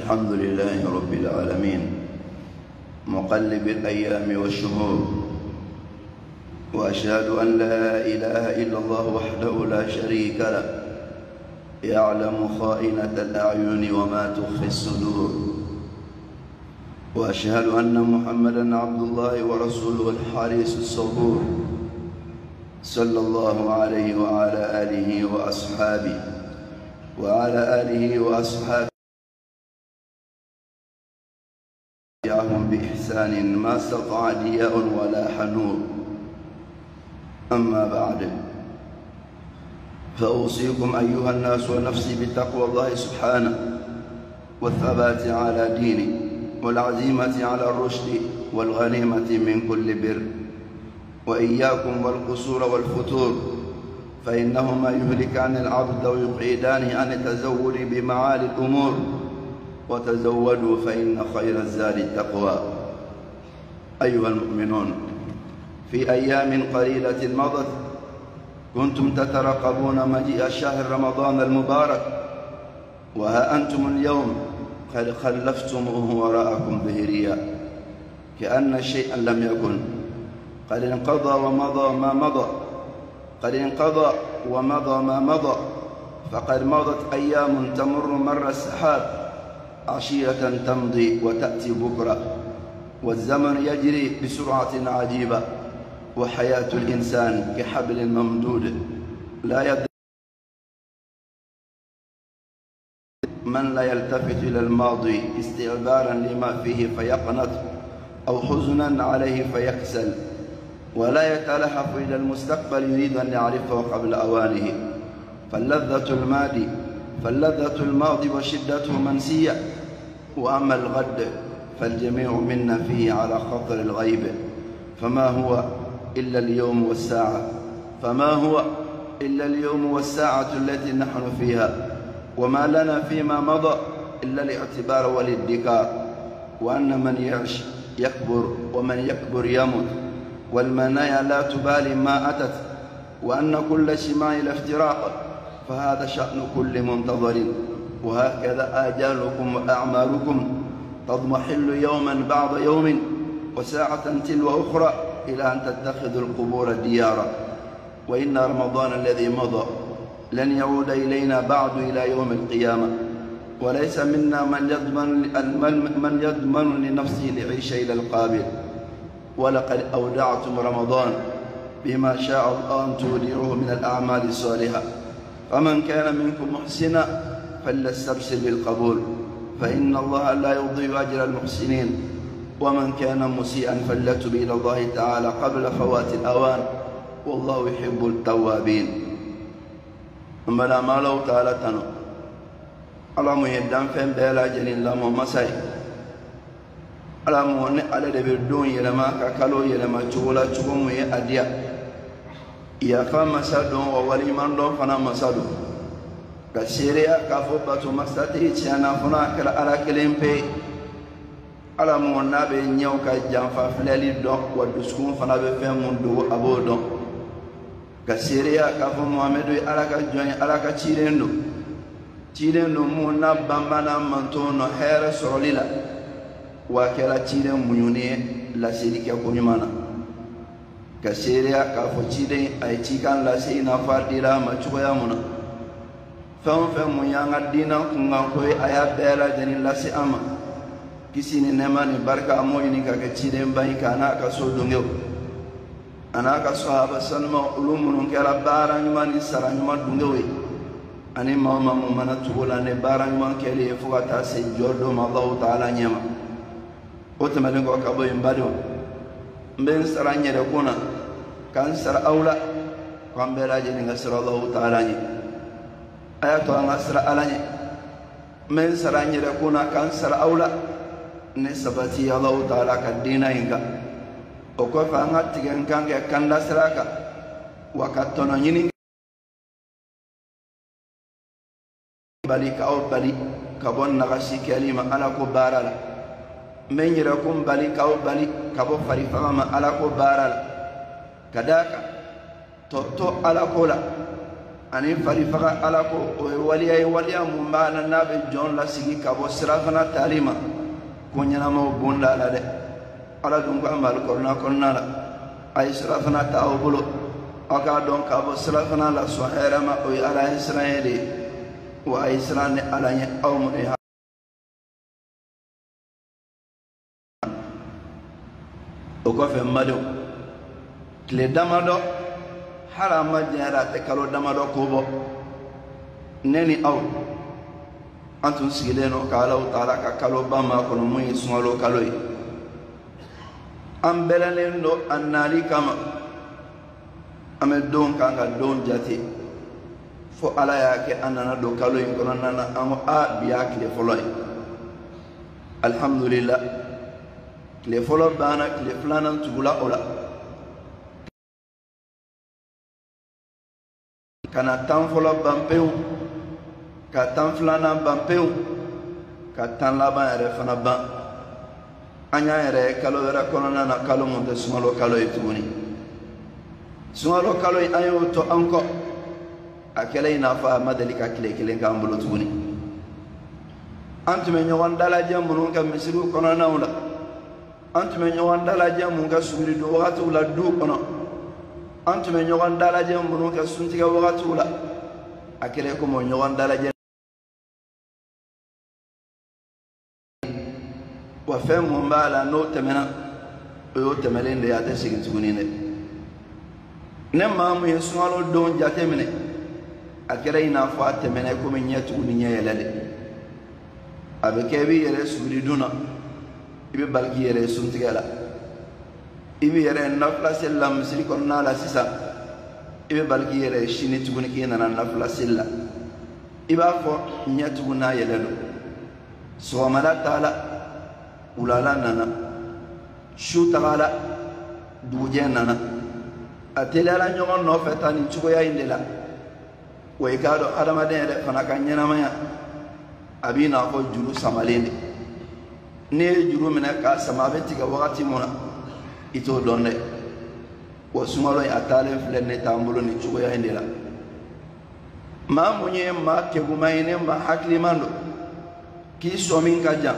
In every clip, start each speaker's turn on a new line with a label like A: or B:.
A: الحمد لله رب العالمين مقلب الأيام والشهور، وأشهد أن لا إله إلا الله وحده لا شريك له، يعلم خائنة الأعين وما تخفي الصدور، وأشهد أن محمدا عبد الله ورسوله الحريص الصبور، صلى الله عليه وعلى آله وأصحابه بإحسان ما استطاع ضياء ولا حنور. أما بعد، فأوصيكم أيها الناس ونفسي بتقوى الله سبحانه، والثبات على دينه، والعزيمة على الرشد، والغنيمة من كل بر. وإياكم والقصور والفتور، فإنهما يهلكان العبد ويقعدانه عن التزود بمعالي الأمور. وتزودوا فإن خير الزاد التقوى. أيها المؤمنون، في أيام قليلة مضت كنتم تترقبون مجيء شهر رمضان المبارك، وها أنتم اليوم قد خلفتموه وراءكم ظهريا، كأن شيئا لم يكن. قد انقضى ومضى ما مضى، قد انقضى ومضى ما مضى، فقد مضت أيام تمر مر السحاب، عشية تمضي وتأتي بكرة، والزمن يجري بسرعة عجيبة، وحياة الإنسان كحبل ممدود لا يدري من لا يلتفت إلى الماضي استعبارا لما فيه فيقنط، أو حزنا عليه فيكسل، ولا يتلهف إلى المستقبل يريد أن يعرفه قبل أوانه. فاللذة الماضي وشدته منسية، وأما الغد فالجميع منا فيه على خطر الغيب. فما هو إلا اليوم والساعة، فما هو إلا اليوم والساعة التي نحن فيها، وما لنا فيما مضى إلا الاعتبار والادكار، وأن من يعش يكبر ومن يكبر يموت، والمنايا لا تبالي ما أتت، وأن كل شماء إلى افتراق، فهذا شأن كل منتظر. وهكذا آجالكم وأعمالكم تضمحل يوما بعد يوم، وساعة تلو أخرى، إلى أن تتخذوا القبور ديارا. وإن رمضان الذي مضى لن يعود إلينا بعد إلى يوم القيامة، وليس منا من يضمن لنفسه لعيش إلى القابل. ولقد أودعتم رمضان بما شاء الله أن تودعوه من الأعمال الصالحة، فمن كان منكم محسنا فليستبشر بالقبول، فإن الله لا يضيع أجر المحسنين. ومن كان مسيئا فليتب إلى الله تعالى قبل فوات الأوان، والله يحب التوابين. أما ما لو تعالى تنو ala mun ye danfɛn bɛɛ lajɛlen lamɔ masa ye, ala mun ni ale de bɛ don yɛlɛma ka kalo yɛlɛma cogo la cogo mun ye a diya, yafa masa don wa waliɲuman dɔn fana masa don, ka seereya k'a fɔ bato masa tɛ tiɲɛ na fo n'a kɛra ala kelen pe ye. Ala mun n'a bɛ ɲɛw ka janfa filɛli dɔn, wa dusukun fana bɛ fɛn mun dogo a b'o dɔn, ka seereya k'a fɔ Muhamadu ye ala ka jɔn ye, ala ka ciden don, ciden don mun n'a banbanna mantonw nɔ hɛrɛ sɔrɔli la, wa a kɛra ciden muɲunen ye laseli kɛ ko ɲuman na, ka seereya k'a fɔ ciden a ye cikan lase i n'a fɔ a dira a ma cogoya mun na. Fɛn o fɛn mun y'an ka diinɛ kunkanko ye, a y'a bɛɛ lajɛlen lase an ma. Kisi ni nɛɛma ni barika an m'o ɲini ka kɛ cidenba in kan, a n'a ka so dongew, a n'a ka sahaba sanumaw, olu minnu kɛra baara ɲuman ni sara ɲuman dungew ye, ani maa o maa mun mana tugu la ni baara ɲuman kɛli ye fo ka taa se jɔ don ma Alahu taala ɲɛ ma. O tɛmɛnen kɔ ka bɔ yen, badenw, n bɛ n sara n yɛrɛ kun na ka n sara aw la, k'an bɛɛ lajɛlen ka siran Alahu taala ɲɛ. A y'a to an ka siran Ala ɲɛ. N bɛ n sara n yɛrɛ kun na ka n sara aw la ne sabati Alahu taala ka diinɛ in kan. O kɔfɛ an ka tigɛ n kan kɛ kanda sira kan, wa ka tɔnɔ ɲini bali k'aw bali ka bɔ nagasi kɛli ma Ala ko baara la. N bɛ n yɛrɛ kun bali k'aw bali ka bɔ farifaga ma Ala ko baara la, ka d'a kan tɔ to Ala ko la Ani farifaga Ala ko o ye waleya ye, waleya mun b'a la n'a bɛ jɔn lasigi ka bɔ sirafana tali ma, ko ɲɛnamaw bonda la dɛ. Ala dun ko an ma alikɔrɔna kɔnɔna la, a ye sirafana ta aw bolo, aw k'a dɔn k'a bɔ sirafana la sɔn hɛrɛ ma, o ye Ala ye siran ye de ye. Wa a ye siran ni Ala ɲɛ aw minnu ye. O kɔfɛ n badenw, tile damadɔ, hali a ma janya yɛrɛ, a tɛ kalo damadɔ ko bɔ, ne ni aw an tun sigilen don ka Alahu taala ka kaloba makɔnɔ mun ye sunkalo kalo ye. An bɛlɛnnen don a nali kama, an bɛ don kan ka don jate, fo Ala y'a kɛ an nana don kalo in kɔnɔna na, an ko a bi y'a tile fɔlɔ ye. Alihamudulila, tile fɔlɔ banna, tile filanan tugula o la, ka na 10 fɔlɔ ban pewu, ka 10 filanan ban pewu, ka 10 laban yɛrɛ fana ban. An y'an yɛrɛ ye kalo wɛrɛ kɔnɔna na, kalo mun tɛ sunkalo kalo ye tuguni. Sunkalo kalo in, an y'o to an kɔ, a kɛlen i n'a fɔ a ma deli ka tile kelen k'an bolo tuguni. An tun bɛ ɲɔgɔn dalajɛ minnu kɛ misiriw kɔnɔnaw la, an tun bɛ ɲɔgɔn dalajɛ mun kɛ suguridon wagatiw la du kɔnɔ, an tun bɛ ɲɔgɔn dalajɛ minnu kɛ suntigɛ wagatiw la, a kɛlen komi o ɲɔgɔn dalajɛ. Wa fɛn mun b'a la n'o tɛmɛna, o y'o tɛmɛlen de ye, a tɛ segin tuguni dɛ. Ne maa mun ye sunkalo don jate minɛ, a kɛra i n'a fɔ a tɛmɛna komi ɲɛ tugu ni ɲɛ yɛlɛ de. A bɛ kɛ i b'i yɛrɛ suguridun na, i bɛ bali k'i yɛrɛ suntigɛ la, i b'i yɛrɛ nafila seli la misiri kɔnɔna la sisan, i bɛ bali k'i yɛrɛ sini tuguni k'i nana nafila seli la, i b'a fɔ ɲɛ tugu n'a yɛlɛ don. Sɔgɔmada taala, wulala nana, su tagala, dugujɛ nana, a teliyala ɲɔgɔn nɔfɛ tan nin cogoya in de la. Wa i k'a dɔn adamaden yɛrɛ fana ka ɲɛnamaya a b'i n'a fɔ juru samalen de. N'i ye juru minɛ k'a sama, a bɛ tigɛ wagati mun na i t'o dɔn dɛ. Wa sunkalo in a taalen filɛ ne t'an bolo nin cogoya in de la. Maa mun ye maa keguman ye, ne maa hakiliman don, k'i sɔmi ka jan,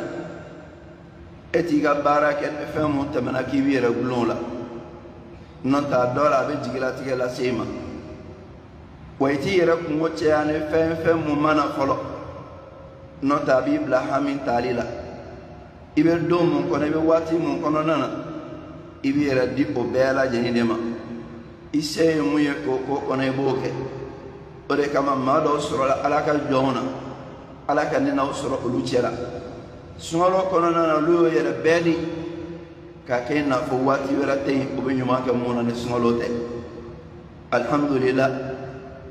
A: e t'i ka baara kɛ ni fɛn mun tɛmɛna k'i b'i yɛrɛ gulon o la, n'o tɛ a dɔw la a bɛ jigilatigɛ lase i ma. Wa i t'i yɛrɛ kungo caya ni fɛn mun ma na fɔlɔ, n'o tɛ a b'i bila hami tali la. I bɛ don mun kɔnɔ, i bɛ waati mun kɔnɔna na, i b'i yɛrɛ di o bɛɛ lajɛlen de ma. I se ye mun ye k'o ko kɔnɔ, i b'o kɛ. O de kama maa dɔw sɔrɔla Ala ka jɔnw na, Ala ka ninaw sɔrɔ olu cɛ la sunkalo kɔnɔna na, olu y'o yɛrɛ bɛɛ di k'a kɛ i n'a fɔ waati wɛrɛ tɛ yen o bɛ ɲuman kɛ mun na ni sunkalo tɛ. Alihamudulila,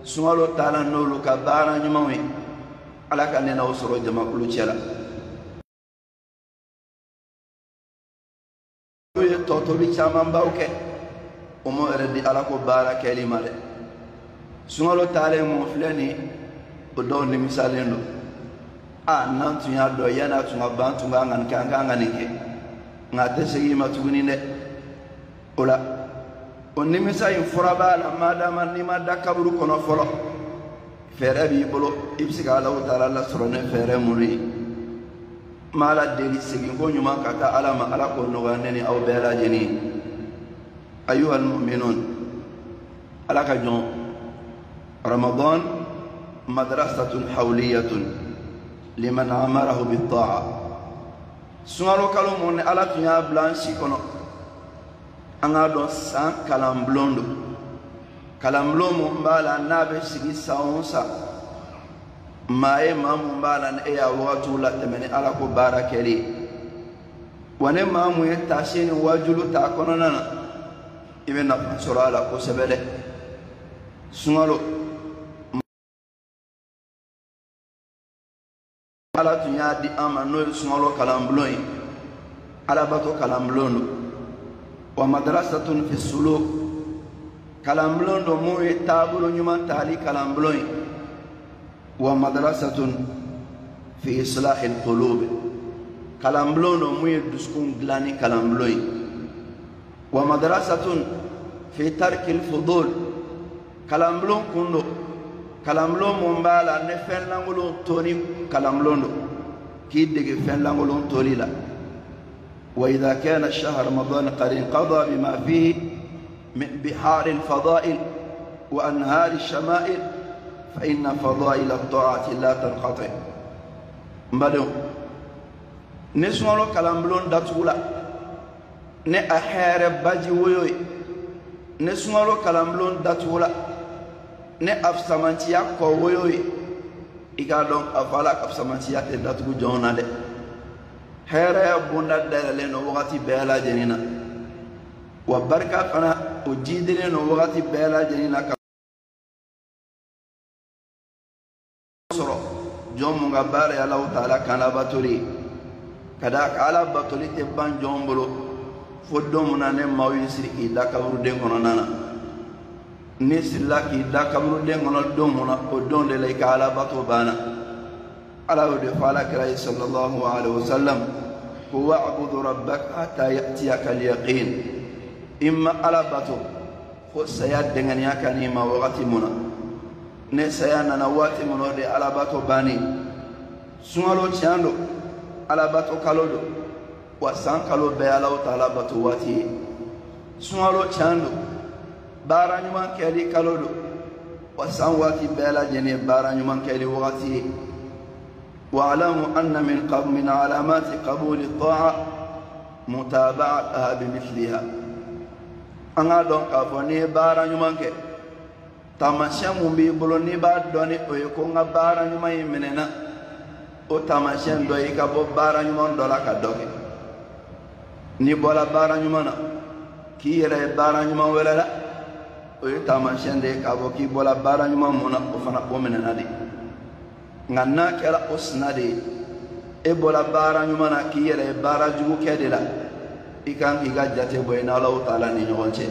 A: sunkalo taala n'olu ka baara ɲumanw ye, Ala ka ninaw sɔrɔ jamakulu cɛ la. Olu ye tɔtɔli camanbaw kɛ, o m'o yɛrɛ di Ala ko baara kɛli ma dɛ. Sunkalo taalen mun filɛ nin ye, o dɔw nimisalen don. A n'an tun y'a dɔn yanni a tun ka ban, tun kan ka nin kɛ, an kan ka nin kɛ, nka a tɛ segin i ma tuguni dɛ. O la o nimisa in fura b'a la, madama n'i ma da kaburu kɔnɔ fɔlɔ, fɛɛrɛ b'i bolo, i bɛ se ka Alahu taala lasɔrɔ ni fɛɛrɛ minnu ye. N b'Ala deli segin ko ɲuman ka taa Ala ma, Ala k'o nɔgɔya ne ni aw bɛɛ lajɛlen ye. Ayuha almu'minun, Ala ka jɔn, Ramadan madrasatun hawliyatun liman amarahu bitta'a. Sunkalo kalo mun ni Ala tun y'a bila an si kɔnɔ, an k'a dɔn san kalanbulon don. Kalanbulon mun b'a la n'a bɛ sigi san o san, maa ye maa mun b'a la ni e y'a wagatiw latɛmɛ ni Ala ko baara kɛli ye. Wa ni maa mun ye taasi ni wajulu ta a kɔnɔna na, i bɛ nafa sɔrɔ a la kosɛbɛ dɛ. Sunkalo Ala tun y'a di an ma, n'o ye sunkalo kalanbulon ye, Alabato kalanbulon don. Wa madrasatun fi suluk, kalanbulon don mun ye taabolo ɲuman tali kalanbulon ye. Wa madrasatun fi islahil qulub, kalanbulon don mun ye dusukun dilanni kalanbulon ye. Wa madrasatun fi tarkil fudul, kalanbulon kun don Kalanbulon mun b'a la ni fɛn lankolon toli kalanbulon don, k'i dege fɛn lankolon toli la. Wa idha kana shahr ramadan qad inqada bima fihi min bihari al-fadail wa anhari al-shama'il fa inna fadail at-ta'ati la tanqati. N badenw, ni sunkalo kalanbulon datugula ni a hɛrɛ baji woyo ye, ni sunkalo kalanbulon datugula ni a fisamantiya kɔ woyo ye, i k'a dɔn k'a fɔ Ala ka fisamantiya tɛ datugu jɔnw na dɛ. Hɛrɛ bonda dayɛlɛlen don wagati bɛɛ lajɛlen na, wa barika fana o jidilen don wagati bɛɛ lajɛlen na ka sɔrɔ jɔn mun ka baara ye Alahu taala kan labatoli ye. Ka d'a kan Ala batoli tɛ ban jɔn bolo fo don mun na ne maaw y'i siri k'i da kaburuden kɔnɔna na. N'i sirila k'i da kaburuden kɔnɔ don mun na, o don de la i ka Ala bato banna. Ala y'o de fɔ Ala kira ye sallallahu alaihi wa sallam ko wa'budu rabbaka hatta ya'tiyaka al-yaqin. I ma Ala bato fo saya dɛngɛniya ka n'i ma wagati mun na. Ne saya nana waati mun na, o de ye Ala bato bannen. Sunkalo tiɲɛ don, Ala bato kalo don, wa san kalo bɛɛ Alahu taala bato waati ye. Sunkalo tiɲɛ don, baara ɲuman kɛli kalo don, wa san waati bɛɛ lajɛlen ye baara ɲuman kɛli wagati ye. Wa'lamu anna min alamati qabuli ta'a mutaba'ataha bimithliha. An k'a dɔn k'a fɔ n'i ye baara ɲuman kɛ, taamasiyɛn mun b'i bolo n'i b'a dɔn ni o ye ko n ka baara ɲuman in minɛna, o taamasiyɛn dɔ ye i ka bɔ baara ɲuman dɔ la ka dɔ kɛ. N'i bɔra baara ɲuman na k'i yɛrɛ ye baara ɲuman wɛrɛ la, o ye taamasiyɛn de ye k'a fɔ k'i bɔra baara ɲuman mun na, o fana o minɛna de. Nka n'a kɛra o sina de ye, e bɔra baara ɲuman na k'i yɛrɛ ye baara jugu kɛ de la, i kan k'i ka jate bɔ i n'Alahu taala ni ɲɔgɔn cɛ.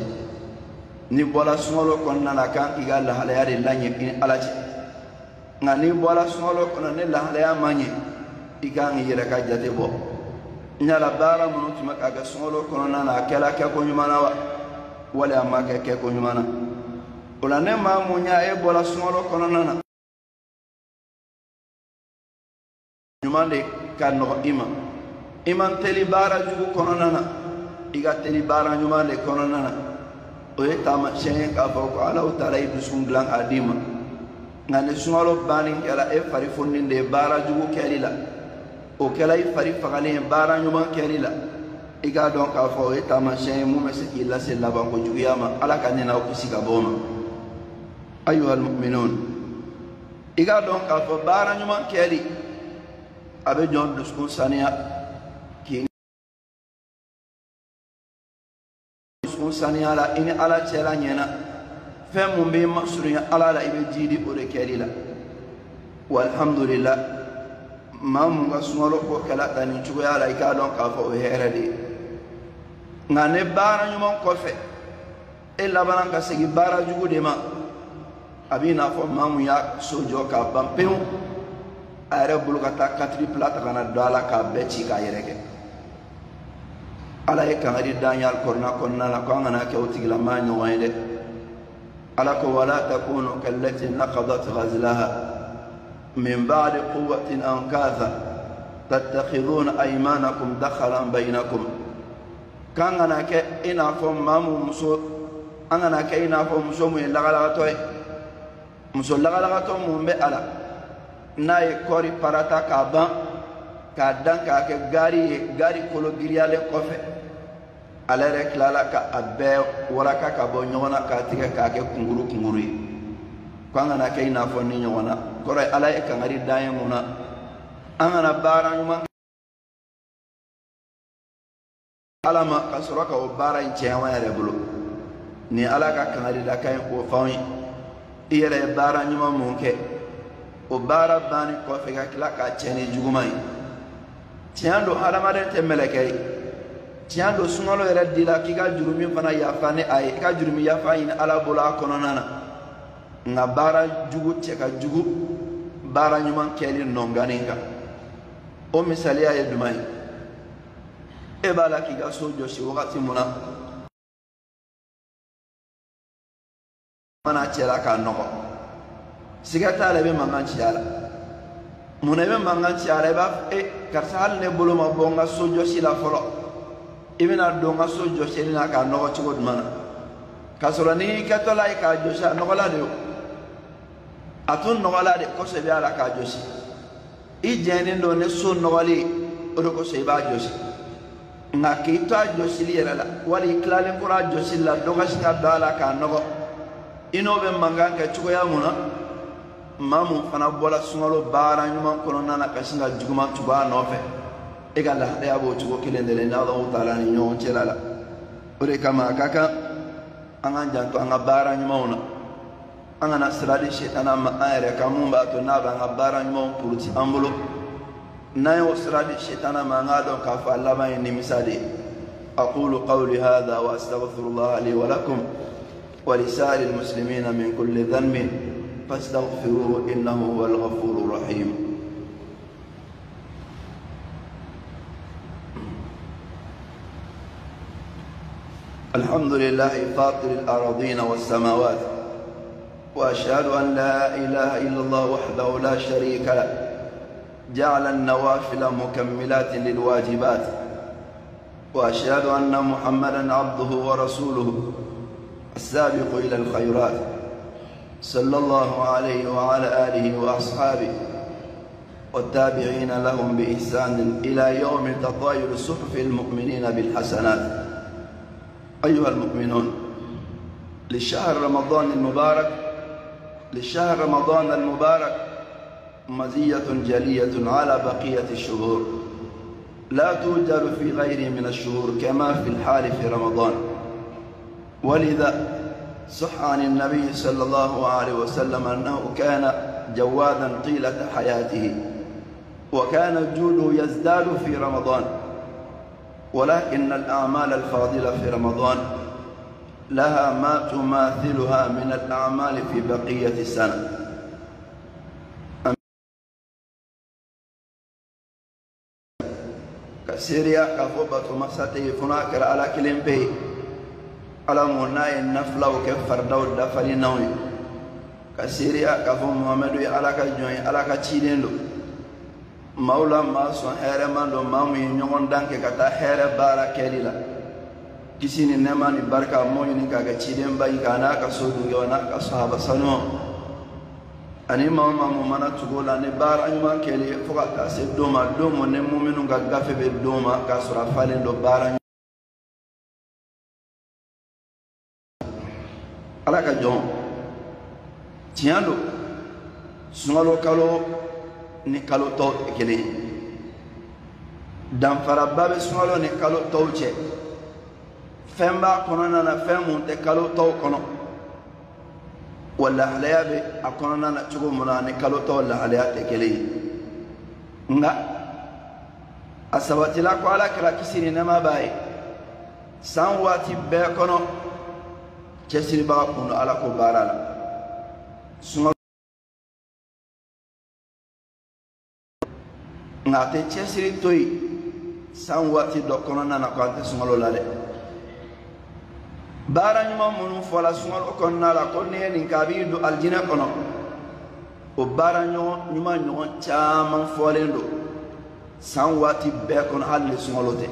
A: N'i bɔra sunkalo kɔnɔna na, kan k'i ka lahalaya de laɲɛ i ni Ala cɛ. Nka n'i bɔra sunkalo kɔnɔ ni lahalaya ma ɲɛ, i kan k'i yɛrɛ ka jate bɔ. Yala baara minnu tun bɛ ka kɛ sunkalo kɔnɔna na, a kɛra kɛko ɲuman na wa, wali a ma kɛ kɛko ɲuman na? O la ne maa mun y'a e bɔra sunkalo kɔnɔna na, ɲuman de ka nɔgɔ i ma. I man teli baara jugu kɔnɔna na, i ka teli baara ɲuman de kɔnɔna na. O ye taamasiyɛn ye k'a fɔ ko Alahu taala y'i dusukun dilan k'a d'i ma. Nka ni sunkalo banni kɛra e fari foninen de ye baara jugu kɛli la, o kɛra i fari fagalen ye baara ɲuman kɛli la, i k'a dɔn k'a fɔ o ye taamasiyɛn ye mun bɛ se k'i lase labanko juguya ma. Ala ka ne n'aw kisi ka bɔ o ma. Ayyuhal mu'minun, i k'a dɔn k'a fɔ baara ɲuman kɛli a bɛ jɔn dusukun saniya, k'i dusukun saniya la i ni Ala cɛla ɲɛna. Fɛn mun b'i masurunya Ala la, i bɛ jiidi o de kɛli la. Walhamdulillah, maa mun ka sunkalo ko kɛla ta nin cogoya la, i k'a dɔn k'a fɔ o ye hɛrɛ de ye. Nka ni baara ɲuman kɔfɛ e labanna ka segin baara jugu de ma, a b'i n'a fɔ maa mun y'a so jɔ k'a ban pewu, a yɛrɛ bolo ka taa katiri pila ta ka na don a la k'a bɛɛ ci k'a yɛrɛ kɛ. Ala ye kangari d'an ye alikɔrɔna kɔnɔna la ko an kana kɛ o tigilamaa ɲɔgɔn ye dɛ. Ala ko wala takunu kallati naqadat ghazlaha min ba'di quwwatin ankatha tattakhiduna aymanakum dakhalan bainakum. K'an kana kɛ i n'a fɔ maa mun muso, an kana kɛ i n'a fɔ muso mun ye lagalagatɔ ye. Muso lagalagatɔ mun bɛ a la n'a ye kɔɔri parata k'a ban k'a dan k'a kɛ gaari ye, gaari kolo giriyalen kɔfɛ, ale yɛrɛ tilala ka a bɛɛ waraka ka bɔ ɲɔgɔn na k'a tigɛ k'a kɛ kunkuru kunkuru ye. Ko an kana kɛ i n'a fɔ ni ɲɔgɔn na. Kɔrɔ ye Ala ye kangari d'an ye mun na? An kana baara ɲuman Ala ma ka sɔrɔ ka o baara in tiɲɛ an yɛrɛ bolo. Ni Ala ka kangari da kan ye k'o fɔ anw ye. I yɛrɛ ye baara ɲuman mun kɛ, o baara banni kɔfɛ ka tila k'a tiɲɛ ni juguman ye. Tiɲɛ don, hadamaden tɛ mɛlɛkɛ ye. Tiɲɛ don, sunkalo yɛrɛ dila k'i ka jurumi fana yafa ni a ye, i ka jurumi yafa ɲini Ala bolo a kɔnɔna na. Nka baara jugu cɛ ka jugu baara ɲuman kɛli nɔngani kan. O misaliya ye jumɛn ye? E b'a la k'i ka so jɔsi wagati mun na, mana cɛla k'a nɔgɔ, Siga t'a la, i bɛ mankan ci a la. Mun na i bɛ mankan ci a la? I b'a fɔ e karisa, hali ne bolo ma bɔ n ka so jɔsi la fɔlɔ, i bɛna don n ka so jɔsili la k'a nɔgɔ cogo jumɛn na? K'a sɔrɔ n'i kɛtɔla ye k'a jɔsi, a nɔgɔla de o, a tun nɔgɔla de kosɔn i bɛ a la k'a jɔsi. I jɛnnen don ni so nɔgɔli, o de kosɔn i b'a jɔsi. Nka k'i to a jɔsili yɛrɛ la, wali i tilalen kɔrɔ a jɔsili la, dɔ ka sin ka don a la k'a nɔgɔ, i n'o bɛ mankan kɛ cogoya mun na? Maa mun fana bɔra sunkalo baara ɲuman kɔnɔna na ka sin ka juguman tugu a nɔfɛ, e ka lahalaya b'o cogo kelen de la i n'Alahu taala ni ɲɔgɔn cɛla la. O de kama a ka kan an k'an janto an ka baara ɲumanw na, an kana sira di setana ma an yɛrɛ kan mun b'a to n'a b'an ka baara ɲumanw puruti an bolo. N'an y'o sira di setana ma, an k'a dɔn k'a fɔ a laban ye nimisa de ye. Aqulu qawli hadha wa astaghfirullah li wa lakum wa lisa'iril muslimina min kulli dhanbin fastaghfiruhu innahu huwal ghafurur rahim. الحمد لله فاطر الأراضين والسماوات، وأشهد أن لا إله إلا الله وحده لا شريك له، جعل النوافل مكملات للواجبات، وأشهد أن محمدا عبده ورسوله السابق إلى الخيرات، صلى الله عليه وعلى آله وأصحابه والتابعين لهم بإحسان إلى يوم تطاير صحف المؤمنين بالحسنات. أيها المؤمنون، لشهر رمضان المبارك مزية جلية على بقية الشهور، لا توجد في غيره من الشهور كما في الحال في رمضان. ولذا صح عن النبي صلى الله عليه وسلم أنه كان جوادا طيلة حياته، وكان جوده يزداد في رمضان. ولكن الأعمال الفاضلة في رمضان لها ما تماثلها من الأعمال في بقية السنة. كسيريا كفوبة مساتي فناكر على كلم بي على مناي النفلة وكفر دو دفلي نوي. كسيريا كفو محمد على كجوي على كتشيلين mawla ma sɔn hɛrɛ man don maa mun ye ɲɔgɔn dan kɛ ka taa hɛrɛ baara kɛli la. Kisi ni nɛɛma ni barika m'o ɲini k'a kɛ cidenba ye k'a n'a ka so dungɛw n'a ka sahaba sanuw ani maa o maa mun mana tugu o la ni baara ɲuman kɛli ye fo ka taa se don ma, don mun ni muminu ka gafe bɛ d'o ma k'a sɔrɔ a falen don baara. Ala ka jɔn, tiɲɛ don, sunkalo kalo ni kalo tɔw tɛ kelen ye. Danfaraba bɛ sunkalo ni kalo tɔw cɛ. Fɛn b'a kɔnɔna na fɛn mun tɛ kalo tɔw kɔnɔ, wa lahalaya bɛ a kɔnɔna na cogo mun na ni kalo tɔw lahalaya tɛ kelen ye. Nka a sabatila ko Ala kɛra kisi ni nɛɛma b'a ye san waati bɛɛ kɔnɔ, cɛsiribaga kun don Ala ko baara la. Sunkalo nka a tɛ cɛsiri to yen san waati dɔ kɔnɔna na ko an tɛ sunkalo la dɛ. Baara ɲuman minnu fɔla sunkalo kɔnɔna la ko n'i ye nin kɛ a b'i don alijinɛ kɔnɔ, o baara ɲuman ɲɔgɔn caman fɔlen don san waati bɛɛ kɔnɔ, hali ni sunkalo tɛ.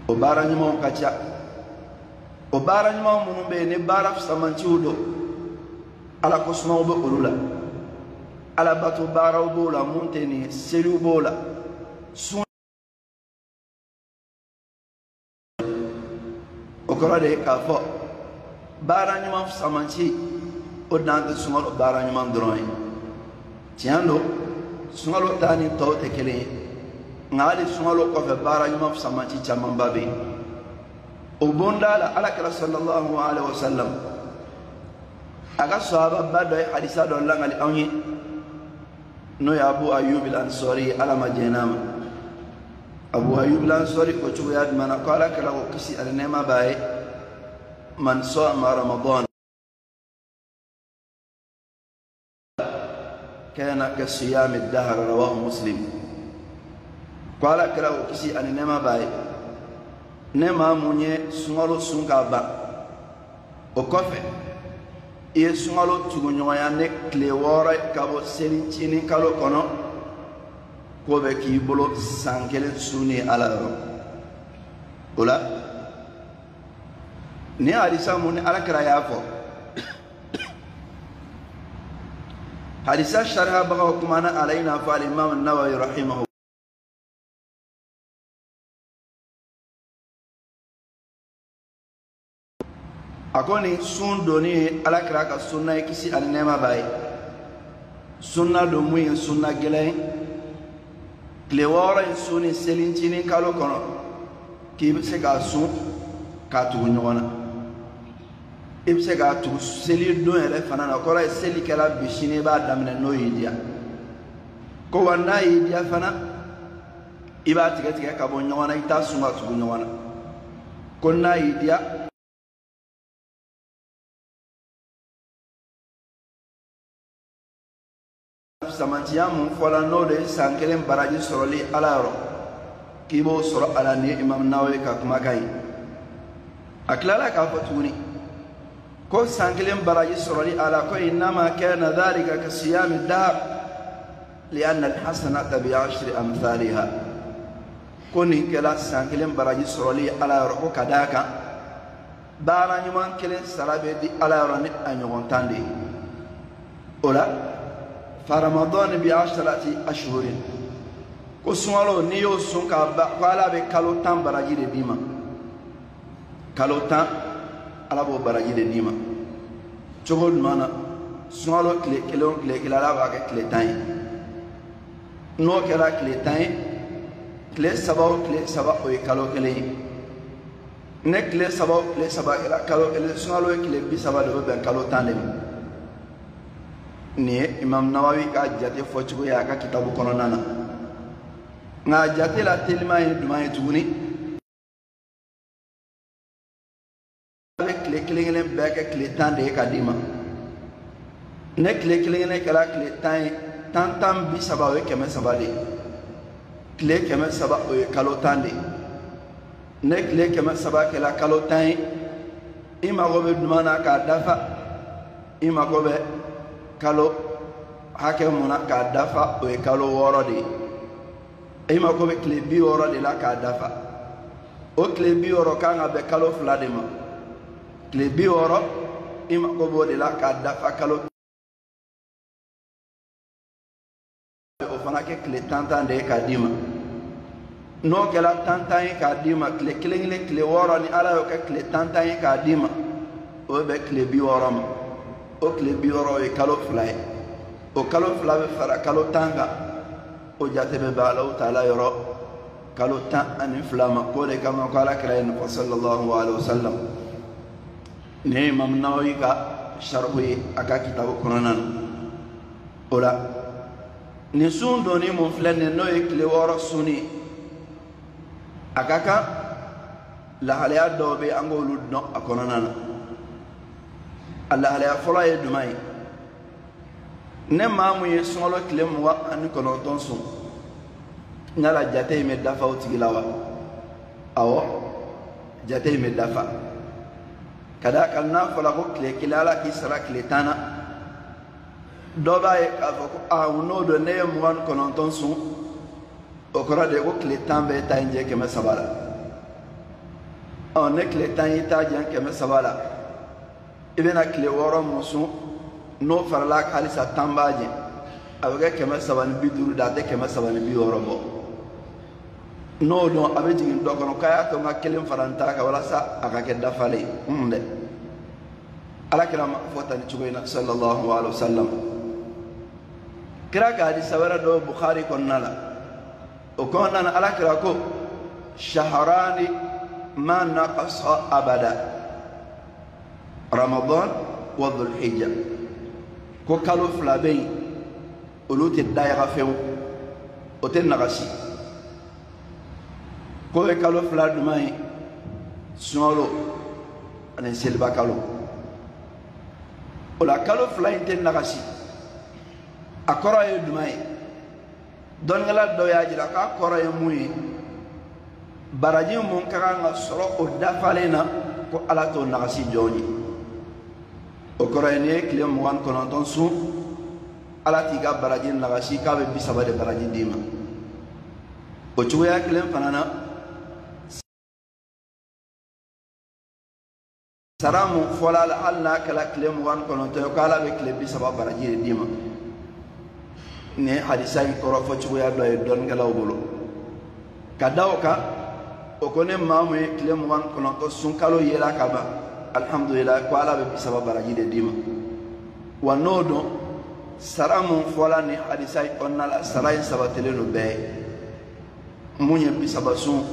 A: O baara ɲumanw ka ca. O baara ɲuman minnu bɛ yen ni baara fisamanciw don, Ala ko sumaw bɛ olu la, Ala bato baaraw b'o la, mun tɛ nin ye, seliw b'o la, sun. O kɔrɔ de ye k'a fɔ baara ɲuman fisamanci o dan tɛ sunkalo baara ɲuman dɔrɔn ye. Tiɲɛ don, sunkalo ta ni tɔw tɛ kelen ye, nka hali sunkalo kɔfɛ baara ɲuman fisamanci camanba bɛ yen. O bonda la, Ala kɛra sallallahu alaihi wa sallam a ka sahababa dɔ ye hadisa dɔ lakali anw ye, n'o ye Abu Ayyub al-Ansari, Ala ma jɛn n'a ma. Abu Ayyub al-Ansari ko cogoya jumɛn na? Ko Ala kɛra ko kisi ani nɛɛma b'a ye, man sama Ramadan kana ka siyami dahar, rawahu Muslim. Ko Ala kɛra ko kisi ani nɛɛma b'a ye, ne maa mun ye sunkalo sun k'a ban, o kɔfɛ I ye sunkalo tuguɲɔgɔnya ni tile 6 ye ka bɔ selicinin kalo kɔnɔ, k'o bɛ k'i bolo san kelen sunni Ala yɔrɔ. O la nin hadisa mun ni Ala kira y'a fɔ, hadisa sarihabagaw kumana a la, i n'a fɔ alimami Nawawi rahimahu. A ko nin sun donni ye Ala kira ka sunna ye, kisi ani nɛɛma b'a ye. Sunna don mun ye sunna gɛlɛn ye. Tile 6 in sunni selincinin kalo kɔnɔ, k'i bɛ se k'a sun k'a tugu ɲɔgɔn na. I bɛ se k'a tugu seli don yɛrɛ fana na, o kɔrɔ ye seli kɛla bi, sini i b'a daminɛ n'o y'i diya. Ko wa n'a y'i diya fana, i b'a tigɛ tigɛ ka bɔ ɲɔgɔn na, i t'a sun ka tugu ɲɔgɔn na. Ko n'a y'i diya, fisamantiya mun fɔla n'o de ye san kelen baraji sɔrɔli Ala yɔrɔ, k'i b'o sɔrɔ a la. Ni Imam Nawawi ka kumakan ye. A tilala k'a fɔ tuguni ko san kelen baraji sɔrɔli a la, ko innama kana dhalika ka siyami dahar lianna alhasanata bi ashri amthaliha. Ko nin kɛla san kelen baraji sɔrɔli Ala yɔrɔ, ko ka d'a kan baara ɲuman kelen sara bɛ di Ala yɔrɔ ni a ɲɔgɔn 10 de ye. O la fa Ramadan bi asharati ashhurin, ko sunkalo n'i y'o sun k'a ban, ko Ala bɛ kalo 10 baraji de d'i ma. Kalo 10 Ala b'o baraji de d'i ma. Cogo jumɛn na? Sunkalo tile kelen o tile kelen, Ala b'a kɛ tile 10 ye. N'o kɛra tile 10 ye, tile 3 o tile 3, o ye kalo kelen ye. Ne tile 3 o tile 3 kɛra kalo kelen, sunkalo ye tile 30 de, o bɛ bɛn kalo 10 de ma. Nin ye Imam Nawawi ka jate fɔcogo ye a ka kitabu kɔnɔna na. Nka jate la teliman ye jumɛn ye tuguni? A bɛ tile kelen kelen bɛɛ kɛ tile 10 de ye ka d'i ma. Ne tile kelen kelen kɛra tile 10 ye, 10 10 30, o ye 300 de ye. Tile 300, o ye kalo 10 de ye. Ne tile 300 kɛra kalo 10 ye, i mago bɛ jumɛn na k'a dafa? I mago bɛ kalo hakɛ mun na k'a dafa, o ye kalo 6 de ye. I mago bɛ tile 60 de la k'a dafa. O tile 60 kan ka bɛn kalo 2 de ma. Tile 60, i mago b'o de la k'a dafa kalo, o fana kɛ tile 10 10 de ye k'a d'i ma. N'o kɛra 10 10 ye k'a d'i ma, tile kelen kelen tile 6 ni Ala y'o kɛ tile 10 10 ye k'a d'i ma, o bɛ bɛn tile 60 ma. O tile 60, o ye kalo 2 ye. O kalo 2 bɛ fara kalo 10 kan, o jate bɛ bɛn Alahu taala yɔrɔ kalo 12 ma. K'o de kama ko Ala kira ye nin fɔ sallallahu alaihi wa sallam. Nin ye Imam Nawawi ka sarihu ye a ka kitabu kɔnɔna na. O la nin sun donni mun filɛ nin ye, n'o ye tile 6 sunni ye, a ka kan lahalaya dɔw bɛ yen, an k'olu dɔn a kɔnɔna na. A lahalaya fɔlɔ ye jumɛn ye? Ne maa mun ye sunkalo tile 29 sun, yala jate in bɛ dafa o tigi la wa? Awɔ, jate in bɛ dafa. Ka d'a kan n'a fɔra ko tile kelen Ala k'i sara tile 10 na, dɔ b'a ye k'a fɔ ko aa, n'o don ne ye 29 sun, o kɔrɔ de ye ko tile 10 bɛɛ ta in jɛ 300 la. Ɔ, ne tile 10 y'i ta jɛ 300 la, i bɛna tile 6 mun sun, n'o farala kan halisa 10 b'a jɛ, a bɛ kɛ 350 de, a tɛ 360 bɔ. N'o don a bɛ jigin dɔ kɔnɔ k'a y'a to n ka kelen fara n ta kan walasa a ka kɛ dafalen ye. Dɛ, Ala kira ma fɔ tan ni cogo in na sallallahu alaihi wa sallam. Kira ka hadisa wɛrɛ dɔ Bukhari kɔnɔna la, o kɔnɔna na Ala kira ko shaharani ma naqasa abada, Ramadan wa Dhul-Hijja. Ko kalo 2 bɛ yen, olu tɛ dayaga fewu, o tɛ nagasi. K'o ye kalo 2 jumɛn ye? Sunkalo ani seliba kalo. O la kalo 2 in tɛ nagasi. A kɔrɔ ye jumɛn ye? Dɔnnikɛla dɔw y'a jira k'a kɔrɔ ye mun ye, baraji mun ka kan ka sɔrɔ o dafalen na, ko Ala t'o nagasi jɔn ye. O kɔrɔ ye n'i ye tile 29 sun, Ala t'i ka baraji nagasi, k'a bɛ 30 de baraji d'i ma. O cogoya kelen fana na, sara mun fɔla la, hali n'a kɛra tile 29 ye, k'Ala bɛ tile 30 baraji de d'i ma. Nin ye hadisa in kɔrɔfɔ cogoya dɔ ye dɔnnikɛlaw bolo. Ka da o kan, o ko ni maa mun ye tile 29 sun, kalo yela ka ban, alhamdulilayi, ko Ala bɛ 30 baraji de d'i ma. Wa n'o don, sara mun fɔla nin hadisa in kɔnɔna la, sara in sabatilen don bɛɛ ye. Mun ye 30 sun,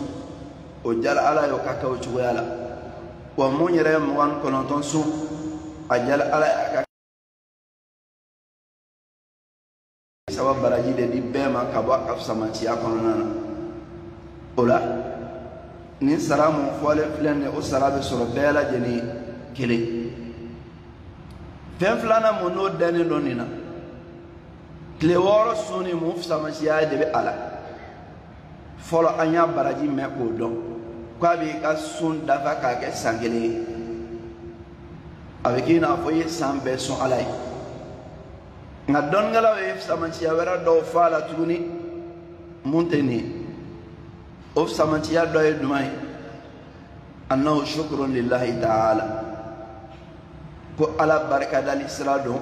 A: o jala Ala ye o ka kɛ o cogoya la. Wa mun yɛrɛ ye 29 sun, a jala Ala ye a ka 3 baraji de di bɛɛ ma ka bɔ a ka fisamanciya kɔnɔna na. O la, nin sara mun fɔlen filɛ nin ye, o sara bɛ sɔrɔ bɛɛ lajɛlen kelen. Fɛn filanan mun n'o dɛnnen don nin na, tile 6 sunni, mun fisamanciya de bɛ a la? Fɔlɔ, an y'a baraji mɛn k'o dɔn k'a b'i ka sun dafa k'a kɛ san kelen ye. A bɛ k'i n'a fɔ i ye san bɛɛ sun Ala ye. Nka dɔnnikɛlaw ye fisamanciya wɛrɛ dɔw fɔ a la tuguni mun tɛ nin ye. O fisamanciya dɔ ye jumɛn ye? Annahu shukrun lillahi ta'ala, ko Ala barikadali sira don,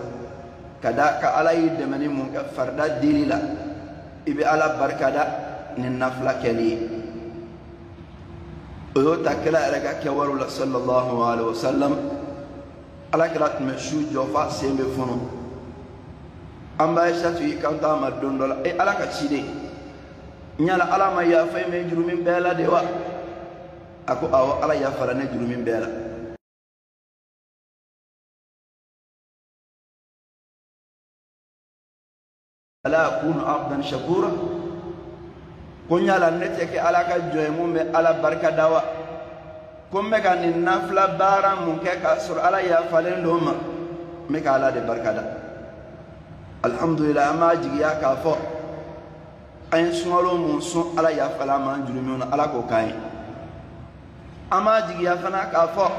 A: ka da ka Ala y'i dɛmɛ ni mun kɛ farida dili la, i bɛ Ala barikada ni nafila kɛli ye. O y'o ta kira yɛrɛ ka kɛwalew la, sallallahu alaihi wa sallam. Ala kira tun bɛ su jɔ f'a sen bɛ funu. An ba Aisatu y'i kanto a ma don dɔ la: e Ala ka ciden, yala Ala ma yafa e ma jurumin bɛɛ la de wa? A ko awɔ, Ala yafara ne jurumin bɛɛ la. Ala akunu abdan shakura, ko yala ne tɛ kɛ Ala ka jɔn ye mun bɛ Ala barika da wa? Ko n bɛ ka nin nafila baara mun kɛ k'a sɔrɔ Ala yafalen don ma, n bɛ ka Ala de barika da. Alhamdulilayi, an b'a jigiya k'a fɔ an ye sunkalo mun sun, Ala yafala an ma an jurumiw na, Ala k'o k'an ye. An b'a jigiya fana k'a fɔ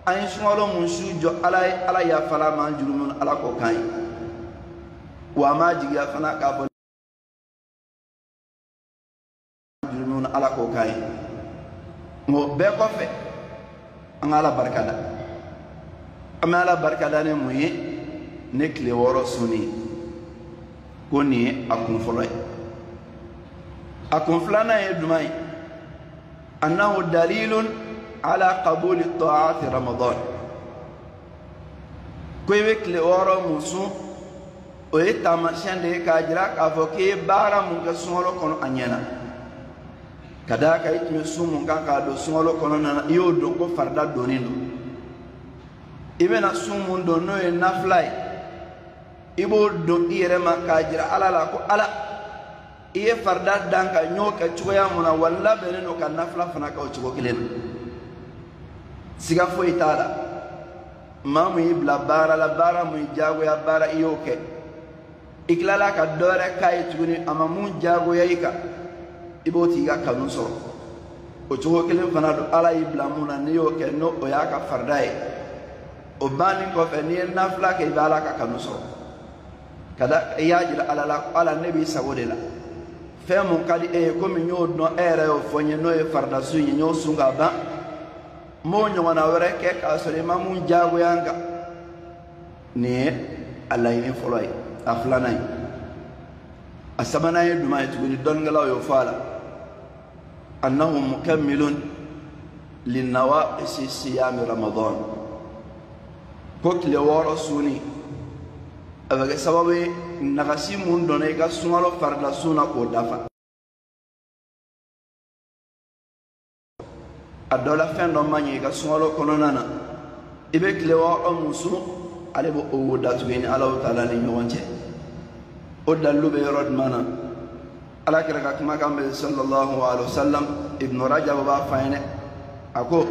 A: an ye sunkalo mun su jɔ Ala ye, Ala yafala an ma an jurumiw na, Ala k'o k'an ye. Wa an b'a jigiya fana k'a fɔ jurumiw na, Ala k'o k'an ye. Nka o bɛɛ kɔfɛ, an ka Ala barika da. An bɛ Ala barika da ni mun ye? Ne tile 6 sunni, ko nin ye a kun fɔlɔ ye. A kun filanan ye jumɛn ye? Annahu dalilun ala qabuli ta'ati Ramadan, ko i bɛ tile 6 mun sun, o ye taamasiyɛn de ye k'a jira k'a fɔ k'i ye baara mun kɛ sunkalo kɔnɔ, a ɲɛna. Ka d'a kan, i tun bɛ sun mun kan k'a don sunkalo kɔnɔna na, i y'o don ko farida donnen don. I bɛna sun mun don, n'o ye nafila ye, i b'o don i yɛrɛ ma k'a jira Ala la ko Ala, i ye farida dan ka n y'o kɛ cogoya mun na, wa n labɛnnen don ka nafila fana kɛ o cogo kelen na. Siga foyi t'a la, maa mun y'i bila baara la, baara mun ye diyagoya baara, i y'o kɛ, i tilala ka dɔ wɛrɛ k'a ye tuguni a ma mun diyagoya i kan, i b'o tigi ka kanu sɔrɔ. O cogo kelen fana don, Ala y'i bila mun na, n'i y'o kɛ, n'o o y'a ka farida ye, o banni kɔfɛ, n'i ye nafila kɛ, i bɛ Ala ka kanu sɔrɔ. Ka da i y'a jira Ala la ko Ala, ne b'i sago de la, fɛn mun ka di e ye, komi n y'o dɔn, e yɛrɛ y'o fɔ n ye, n'o ye farida sun ye, n y'o sun ka ban, n b'o ɲɔgɔnna wɛrɛ kɛ k'a sɔrɔ i ma mun diyagoya n kan. Nin ye a laɲini fɔlɔ ye. A filanan ye, a sabanan ye jumɛn ye tuguni? Dɔnnikɛlaw y'o fɔ a la: annahu mukammilun linawaqisi siyami Ramadan, ko tile 6 sunni, a bɛ kɛ sababu ye nagasi mun donna i ka sunkalo farida sun na, k'o dafa. A dɔ la, fɛn dɔ man ɲɛ i ka sunkalo kɔnɔna na, i bɛ tile 6 mun sun, ale b'o wo datugu i ni Alahu taala ni ɲɔgɔn cɛ. O dalilu bɛ yɔrɔ jumɛn na? Ala kira ka kumakan bɛ, sallallahu alaihi wa sallam. Ibnu Rajab b'a fɔ an ye, a ko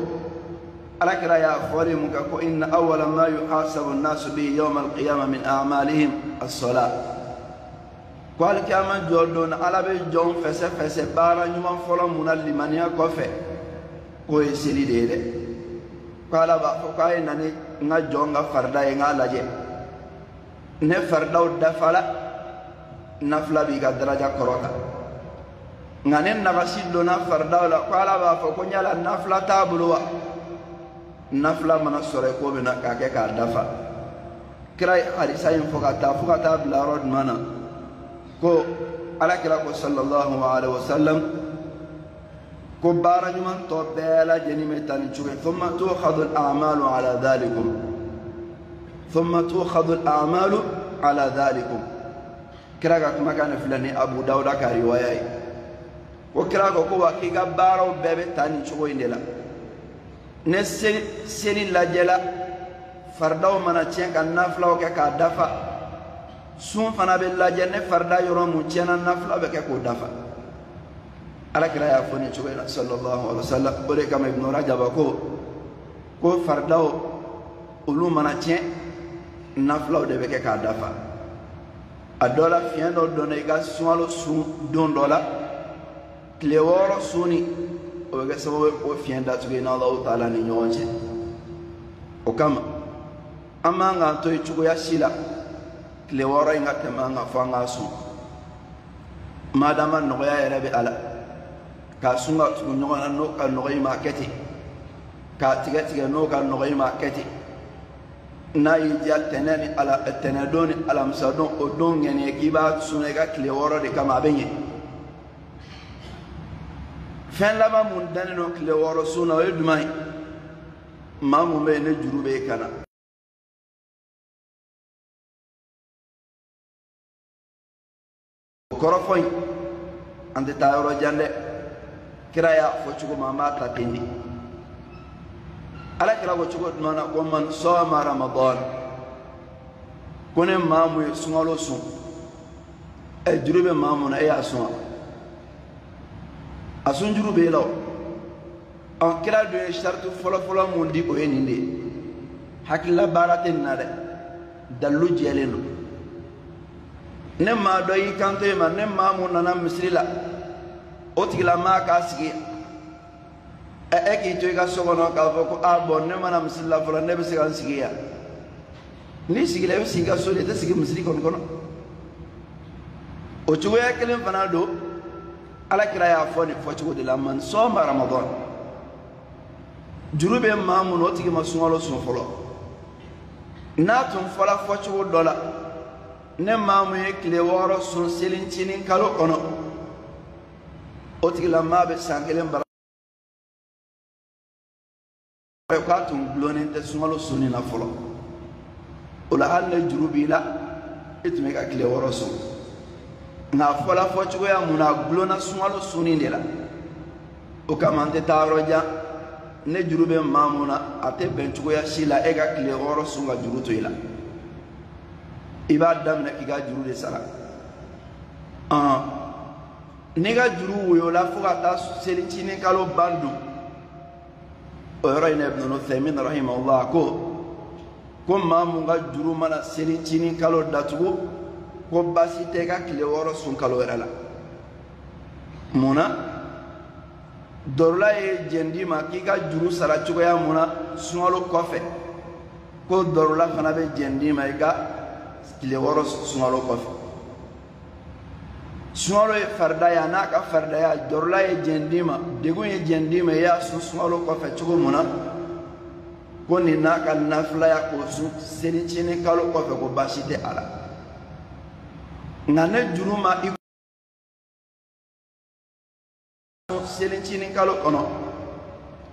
A: Ala kira y'a fɔli mun kɛ ko inna awwala ma yuhasabu an-nasu bihi yawma al-qiyamah min a'malihim as-salat, ko alikiyama jɔ don, Ala bɛ jɔn fɛsɛfɛsɛ baara ɲuman fɔlɔ mun na limaniya kɔfɛ, k'o ye seli de ye dɛ. Ko Ala b'a fɔ k'a ye na ni n ka jɔn ka farida ye n k'a lajɛ ne faridaw dafala nafila b'i ka daraja kɔrɔta nka ni nagasi donna faridaw la ko ala b'a fɔ ko yala nafila t'a bolo wa nafila mana sɔrɔ yen k'o bɛ na k'a kɛ k'a dafa kira ye hadisa in fɔ ka taa fo ka taa bila yɔrɔ jumɛn na ko ala kira ko sallallahu alaihi wa sallam ko baara ɲuman tɔ bɛɛ lajɛlen bɛ taa nin cogo ye thumma tukhadhu al-a'malu ala dhalikum thumma tukhadhu al-a'malu ala dhalikum kira ka kumakan de filɛ ni Abu Dawuda ka riwaya ye ko kira ko ko wa k'i ka baaraw bɛɛ bɛ taa nin cogo in de la ne seli lajɛla faridaw mana tiɲɛ ka nafilaw kɛ k'a dafa sun fana bɛ lajɛ ne farida yɔrɔ mun tiɲɛna nafila bɛ kɛ k'o dafa ala kira y'a fɔ nin cogo in na sallallahu alaihi wa sallam o de kama Ibn Rajaba ko faridaw olu mana tiɲɛ nafilaw de bɛ kɛ k'a dafa a dɔ la fiɲɛ dɔ donna i ka sunkalo sun don dɔ la tile 6 sunni o bɛ kɛ sababu ye k'o fiɲɛ datugu i n'Alahu taala ni ɲɔgɔn cɛ o kama an man k'an to yen cogoya si la tile 6 in ka tɛmɛ an kan fo an k'a sun madama nɔgɔya yɛrɛ bɛ a la k'a sun ka tugu ɲɔgɔn na n'o ka nɔgɔ i ma a kɛ ten k'a tigɛ tigɛ n'o ka nɔgɔ i ma a kɛ ten n'a y'i diya tɛnɛ ni ala tɛnɛdon ni alamisadon o don ŋɛniye k'i b'a sun i ka tile 6 de kama a bɛ ɲɛ fɛn laban mun dannen don tile 6 sun na o ye jumɛn ye maa mun bɛ yen ne juru bɛ e kan na o kɔrɔfɔ in an tɛ taa yɔrɔ jan dɛ kira y'a fɔ cogo min an b'a ta ten de ala kira ko cogo jumɛn na ko man sɔma ramadan ko ne maa mun ye sunkalo sun ɛ juru bɛ maa mun na e y'a sun wa a sun juru b'e la o ɔ kira dun ye sariti fɔlɔfɔlɔ mun di o ye nin de ye hakilila baara tɛ nin na dɛ dalilu jɛlen don ne maa dɔ y'i kanto e ma ne maa mun nana misiri la o tigilamaa k'a sigi ɛ e k'i to i ka so kɔnɔ k'a fɔ ko a bɔn ne mana misiri la fɔlɔ ne bɛ se ka n sigi yan n'i sigila i bɛ sigi i ka so de i tɛ sigi misiri kɔni kɔnɔ o cogoya kelen fana don ala kira y'a fɔ nin fɔcogo de la man sɔma ramadan juru bɛ maa mun na o tigi ma sunkalo sun fɔlɔ n'a tun fɔla fɔcogo dɔ la ne maa mun ye tile 6 sun selincinin kalo kɔnɔ o tigilamaa bɛ san 1 bara k'a tun gulonnen tɛ sunkalo sunni na fɔlɔ o la hali ni juru b'i la e tun bɛ ka tile 6 sun nka a fɔla fɔcogoya mun na a gulonna sunkalo sunni de la o kama an tɛ taa yɔrɔ jan ne juru bɛ maa mun na a tɛ bɛn cogoya si la e ka tile 6 sun ka juru to i la i b'a daminɛ k'i ka juru de sara n'i ka juru woyola fo ka taa selincinin kalo ban dun o yɔrɔ in na Ibn Uthaymin rahimahullah ko maa mun ka juru mana selincinin kalo datugu ko baasi tɛ i ka tile 6 sun kalo wɛrɛ la mun na dɔrɔla ye jɛn d'i ma k'i ka juru sara cogoya mun na sunkalo kɔfɛ ko dɔrɔla fana bɛ jɛn d'i ma i ka tile 6 sunkalo kɔfɛ sunkalo ye farida ye a n'a ka faridaya dɔrɔla ye jɛn d'i ma degun ye jɛn d'i ma i y'a sun sunkalo kɔfɛ cogo mun na ko nin n'a ka nafilaya k'o sun selicinin kalo kɔfɛ ko baasi tɛ a la nka ne juru ma i selincinin kalo kɔnɔ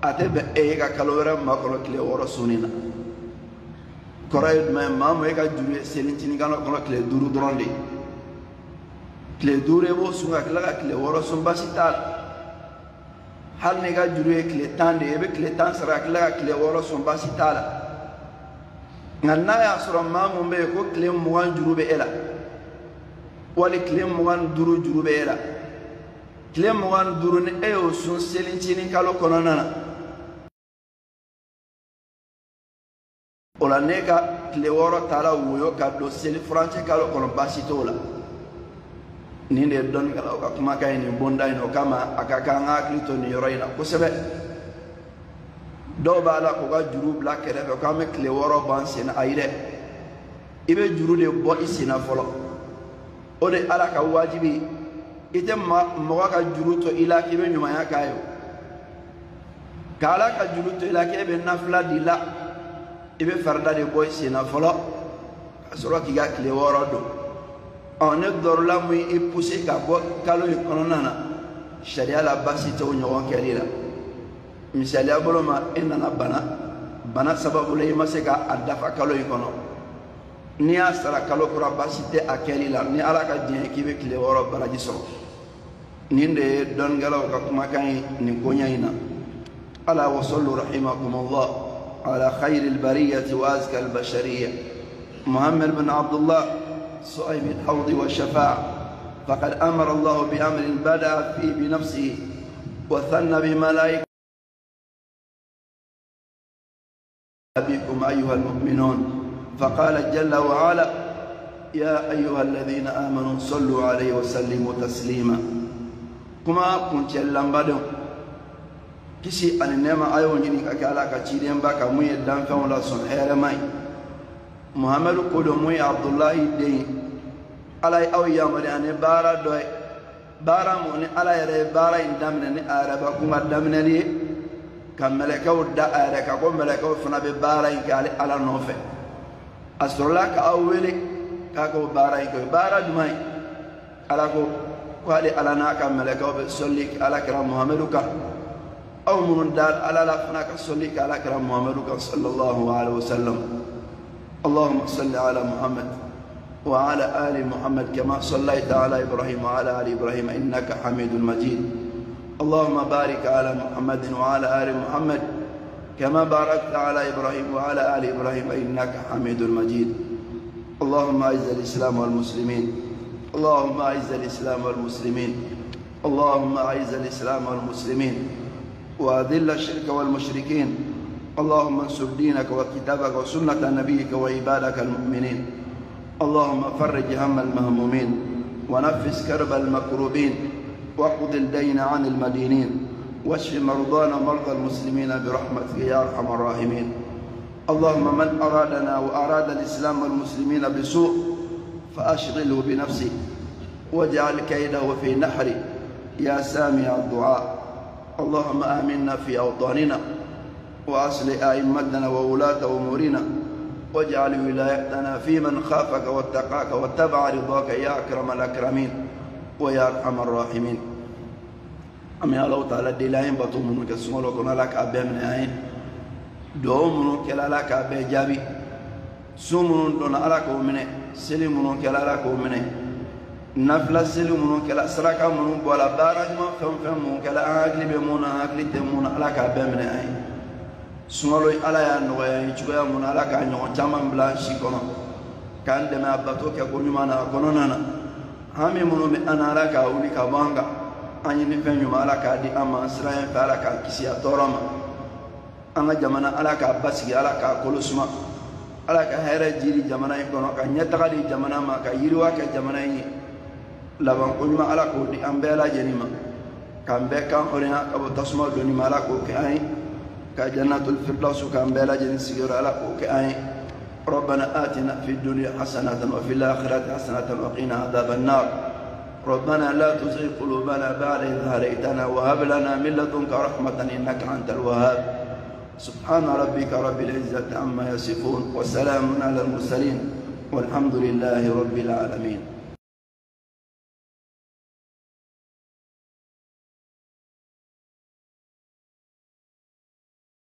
A: a tɛ bɛn e ye ka kalo wɛrɛ makɔnɔ tile 6 sunni na kɔrɔ ye jumɛn ye maa mun e ka juru ye selincinin kalo kɔnɔ tile 5 dɔrɔn de ye tile 5 i b'o sun ka tila ka tile 6 sun baasi t'a la hali n'i ka juru ye tile 10 de ye i bɛ tile 10 sara ka tila ka tile 6 sun baasi t'a la nka n'a y'a sɔrɔ maa mun bɛ yen ko tile 20 juru bɛ e la wali tile 25 juru bɛ e la tile 25 ni e y'o sun selincinin kalo kɔnɔna na o la ne ka tile 6 taara woyo ka don seli furancɛ kalo kɔnɔ baasi t'o la nin de ye dɔnnikɛlaw ka kumakan ye nin bonda in na o kama a ka kan an ka hakili to nin yɔrɔ in na kosɛbɛ Dɔw b'a la k'u ka juru bila kɛrɛfɛ k'an bɛ tile 6 bɔ an sen na. Ayi dɛ, i bɛ juru de bɔ i sen na fɔlɔ. O de Ala ka wajibi. I tɛ mɔgɔ ka juru to i la k'i bɛ ɲumanya k'a ye, ka Ala ka juru to i la k'e bɛ nafila di la. I bɛ farida de bɔ i sen na fɔlɔ ka sɔrɔ k'i ka tile 6 don. Ɔ ne dɔrɔla mun y'i poussé ka bɔ kalo in kɔnɔna na, sariya la baasi tɛ o ɲɔgɔn kɛli la. Misaliya bolo ma, e nana bana sababu la i ma se ka a dafa kalo in kɔnɔ. N'i y'a sara kalo kura, baasi tɛ a kɛli la. Ni Ala ka diɲɛ k'i bɛ tile 6 baraji sɔrɔ. Nin de ye dɔnnikɛlaw ka kumakan ye nin koɲɛ in na. Ala wasallu rahimakumullah ala khayril bariyati wa azka al bashariyya Muhammad bin Abdullah صاحب الحوض والشفاعة. فقد أمر الله بأمر بدأ فيه بنفسه وثنى بملائكته بكم أيها المؤمنون، فقال جل وعلا: يا أيها الذين آمنوا صلوا عليه وسلموا تسليما. كما كنت لمبادو kisi ani nɛɛma a y'o ɲini ka kɛ Ala ka cidenba kan mun ye danfɛnw lasɔn hɛrɛma ye. Muhamadu ko don mun ye Abdulahi den ye. Ala ye aw yamaruya ni baara dɔ ye, baara mun ni Ala yɛrɛ ye baara in daminɛ ni a yɛrɛ bakun ka daminɛli ye, ka mɛlɛkɛw da a yɛrɛ kan ko mɛlɛkɛw fana bɛ baara in kɛ ale Ala nɔfɛ. A sɔrɔla ka aw wele k'a k'o baara in kɛ. Baara jumɛn ye? Ala ko k'ale Ala n'a ka mɛlɛkɛw bɛ sɔli kɛ Ala kira Muhamadu kan. Aw minnu da Ala la fana ka sɔli kɛ Ala kira Muhamadu kan sallallahu alaihi wa sallam. اللهم صل على محمد وعلى آل محمد كما صليت على إبراهيم وعلى آل إبراهيم إنك حميد مجيد. اللهم بارك على محمد وعلى آل محمد كما باركت على إبراهيم وعلى آل إبراهيم إنك حميد مجيد. اللهم أعز الإسلام والمسلمين، اللهم أعز الإسلام والمسلمين، اللهم أعز الإسلام والمسلمين، وأذل الشرك والمشركين. اللهم انصر دينك وكتابك وسنة نبيك وعبادك المؤمنين. اللهم فرج هم المهمومين، ونفس كرب المكروبين، واقض الدين عن المدينين، واشف مرضانا ومرضى المسلمين برحمتك يا أرحم الراحمين. اللهم من أرادنا وأراد الإسلام والمسلمين بسوء فأشغله بنفسه، واجعل كيده في نحره يا سامع الدعاء. اللهم آمنا في أوطاننا، وأصلح أئمتنا وولاة أمورنا، واجعل ولايتنا في من خافك واتقاك واتبع رضاك يا أكرم الأكرمين ويا أرحم الراحمين. أمي الله تعالى دلاين بطو منو كسمولو كنا لك أبي من عين دو منو كلا لك أبي جابي سو منو دون أراك ومنه سلي منو كلا لك ومنه نفلا سلي منو كلا سراك منو بولا بارج ما فهم فهم منو كلا أهلي بمونا أهلي تمونا لك أبي من عين sunkalo Ala y'a nɔgɔya ye cogoya mun na, Ala k'a ɲɔgɔn caman bila an si kɔnɔ k'an dɛmɛ a bato kɛ ko ɲuman na a kɔnɔna na. Hami minnu bɛ an na, Ala k'a wuli ka bɔ an kan. An ɲini fɛn ɲuman, Ala k'a di an ma. An siran fɛ, Ala k'an kisi a tɔɔrɔ ma. An ka jamana, Ala k'a basigi, Ala k'a kolo suma, Ala ka hɛrɛ jiri jamana in kɔnɔ, ka ɲɛtaga di jamana ma, ka yiriwa kɛ jamana in ye. Laban ko ɲuman, Ala k'o di an bɛɛ lajɛlen ma, k'an bɛɛ kan hɔrɔnya ka bɔ tasuma donni ma, Ala k'o kɛ an ye. كجنة الفردوس كان بلا جنس على أوكي. ربنا آتنا في الدنيا حسنة وفي الآخرة حسنة وقنا عذاب النار. ربنا لا تزغ قلوبنا بعد إذ هديتنا وهب لنا من لدنك رحمة إنك أنت الوهاب. سبحان ربك رب العزة عما يصفون وسلام على المرسلين والحمد لله رب العالمين.